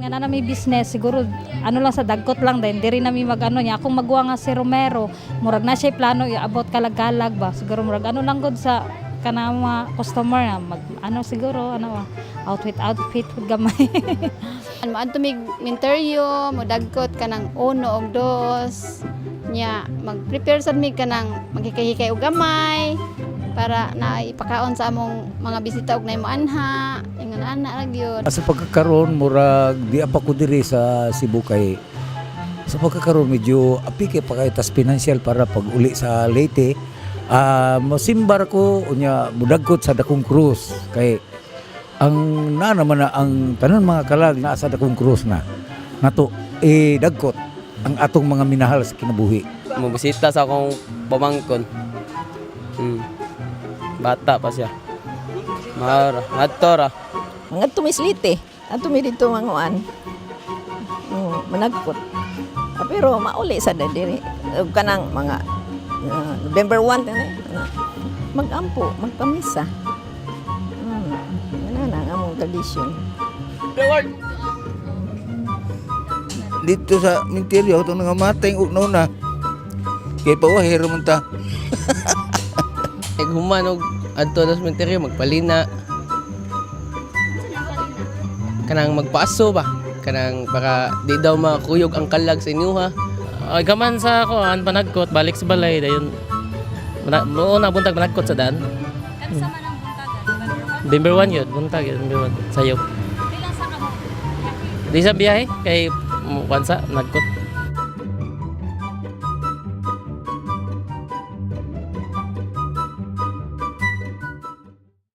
Nga na may business siguro, ano lang, sa dagkot lang din diri na mi mag ano niya. Akong magwa nga si Romero, murag na siya plano iabot kalag-kalag ba siguro, murag ano lang gud sa kanang mga customer na mag ano siguro, ano ba, outfit outfit pud gamay. Moadto mig minteryo, modagkot kanang uno og dos. Nya mag-prepare sad mi kanang maghikay-hikay og gamay para na ipakaon sa among mga bisita og nay moanha, ingon ana ra gyud. Sa pagkakaroon, murag di pa ko diri sa Cebu kay sa pagkakaroon medyo apike pa kay tas financial para pag uli sa Leyte. Mosimbar ko, unya mudagkot sa Dakong Krus kay ang na naman na ang tanan mga kalag naa sa Dakong Krus na nato eh dagkot ang atong mga minahal sa kinabuhi. Mubisita sa akong pamangkon. Bata pa siya. Mara, adto ra. Mga tumislite. Ato mi dito manguan. Managkot. Pero mauli sa diri. Ug kanang mga November 1 tani. Magampo, magpamisa. Ana na ang among tradisyon. Dito sa minteryo itong nangamatay og nauna kay pawahir man ta. Human og adto sa sementeryo magpalina. Kanang magpaaso ba? Kanang para di daw makuyog ang kalag sa inyo ha. Ay, gaman sa kuan panagkot balik sa balay dayon. Mo na buntag managkot sa daan. Kansa man ang buntagan, November 1 yun, buntag yun, November 1 sayop. Pila sa kamo? Di sa biyahe kay kuan sa nagkot.